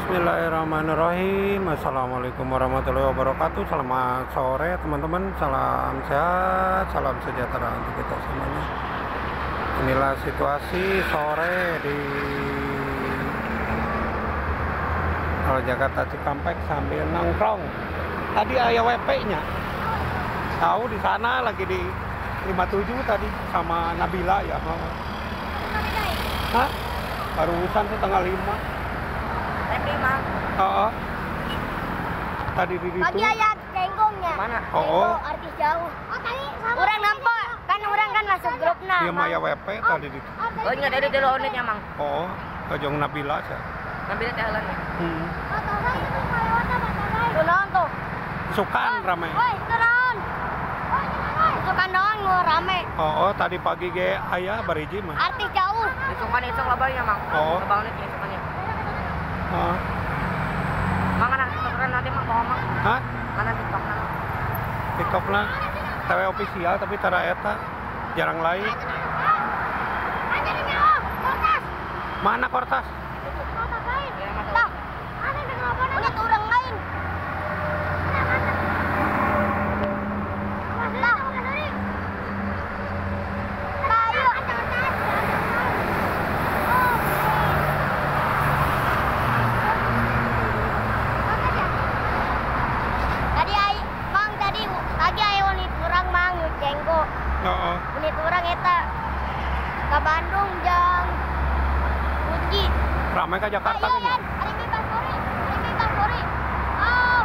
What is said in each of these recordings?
Bismillahirrahmanirrahim. Assalamualaikum warahmatullahi wabarakatuh. Selamat sore teman-teman. Salam sehat, salam sejahtera untuk kita semuanya. Inilah situasi sore di Tol Jakarta Cikampek sambil nongkrong. Tadi ayah WP-nya. Tahu di sana lagi di 57 tadi sama Nabila ya. Hah? Barusan 4:30. Oh, tadi di situ. Pagi aya cenggongnya. Mana? Oh, artis jauh. Oh, tadi sama. Urang nampak, kan urang kan masuk grupna. Dia maya WP tadi di. Oh, nya tadi dulu onetnya, Mang. Oh, kajong Nabila sih. Nabila teh heula. Heeh. Oh, torai itu malewat apa torai? Tuh naon tuh? Sukan rame. Woi, itu naon? Sukan doang nu rame. Oh, tadi pagi ge aya bariji mah. Artis jauh. Sukan isuk loba nya, Mang. Oh. Loba onetnya sukannya. Oh. Mang kana TikTok nanti Mang bawa Mang. Hah? Mana TikTok na? TikTok na TV official tapi tara eta jarang lain. Mana kortas? Kortas lain. Tah. Ada orang lain. Tah. Unit orang eta ke Bandung jang Uji. Ramai ke Jakarta kan? Iya, hari Basori, hari Basori. Oh.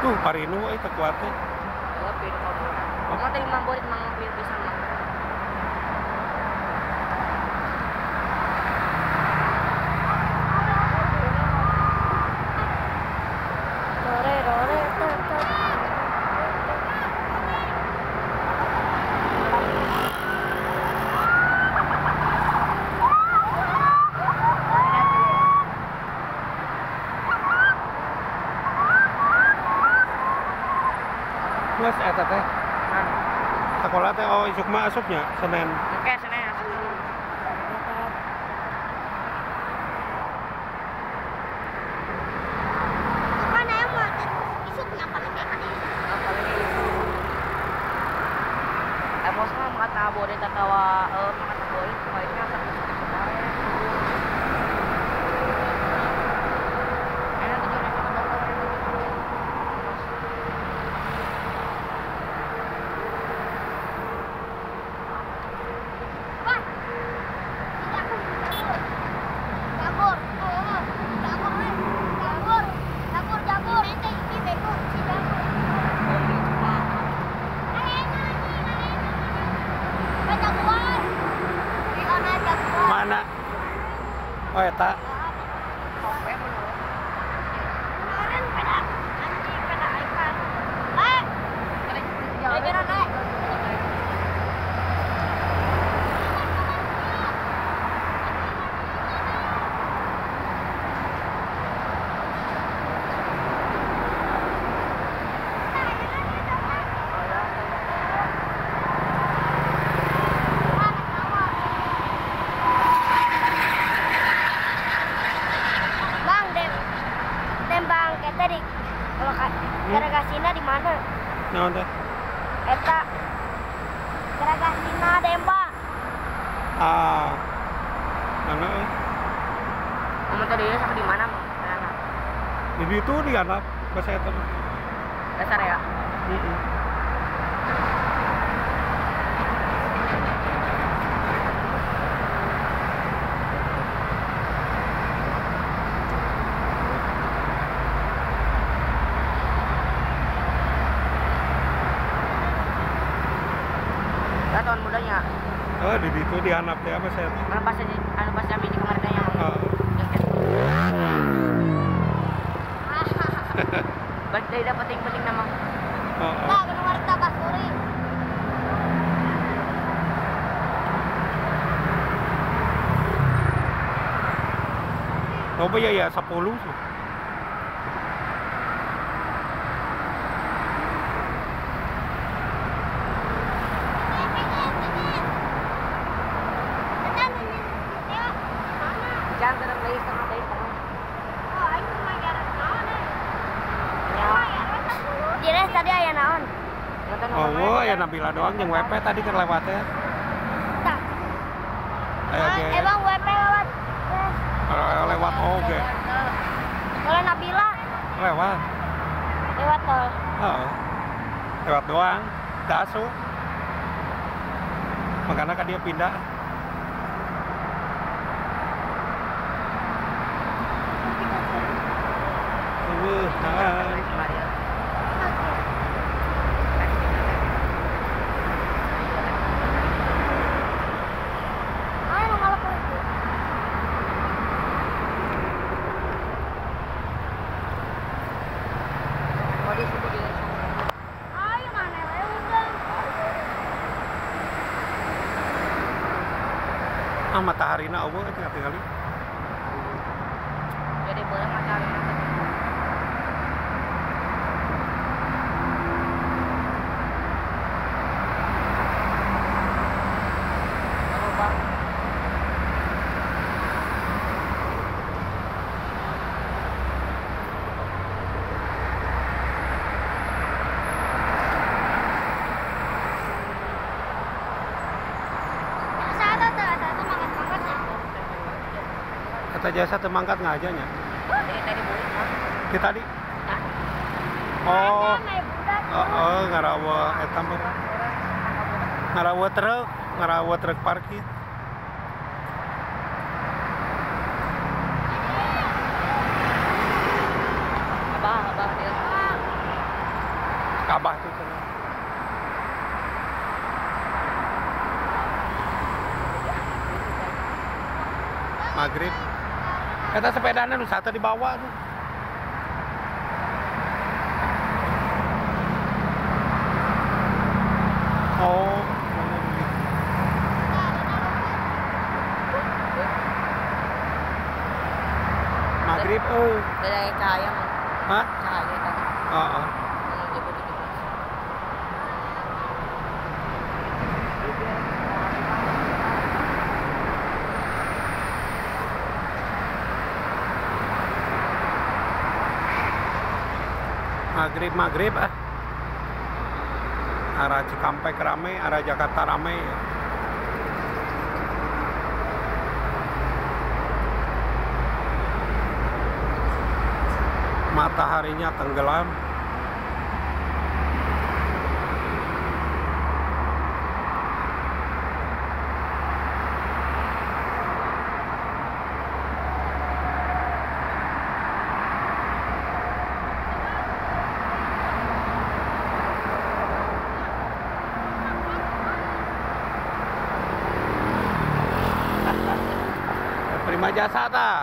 Tuh Parinu euy teu kuat teh. Lebih oh. Mau teh mamborit mang pisan mang. Geus eta teh. Sekolah teh oh isuk mah asupnya Senin. Oke, Senin asup. Mana yang mau isuk nyapa lagi kan isuk. Apa lagi isuk? Emos mah mata bore tatawa mata bore kayaknya asa isuk bae. Enak tuh jone sama dokter. Mana? Oh eta. Garagasina di mana? Naon teh? Eta Garagasina Dembang. Ah. Mana euy? Mun tadi sok di mana, Mang? Mana? Di ditu di anak bahasa eta mah. Dasar ya? Heeh. Tahun mudanya. Oh, di situ di anak teh apa saya? Anu pas anu pas kami di kamar teh yang. Balik dari dapat penting-penting nama. Nah, kudu warta Basuri. Loba ya ya 10 sih. Dari setengah, dari setengah. Oh, aing lumayan naon eh. Jadi tadi aya naon? Oh, ya Nabila doang jeung WP tadi keur lewat teh. Tah. Emang WP lewat. Lewat oge. Kalau Nabila lewat. Lewat tol. Heeh. Lewat doang, teu asup. Makanya kan dia pindah. Ah, mataharina eueuh tinggal-tinggali. Jadi boleh mataharina. Kata jasa temangkat nggak aja nya? Tadi boleh. Kita tadi? Oh, oh, ngarawa eta mah. Ngarawa truk parkir. Abah, abah dia. Abah tuh cenah. Maghrib. Eta sepedana nu satu dibawa tuh. Oh. Maghrib euy. Dari cahaya mah. Hah? Cahaya tadi. Heeh. Maghrib maghrib ah. Arah Cikampek rame, arah Jakarta rame. Mataharinya tenggelam. Prima jasa ta.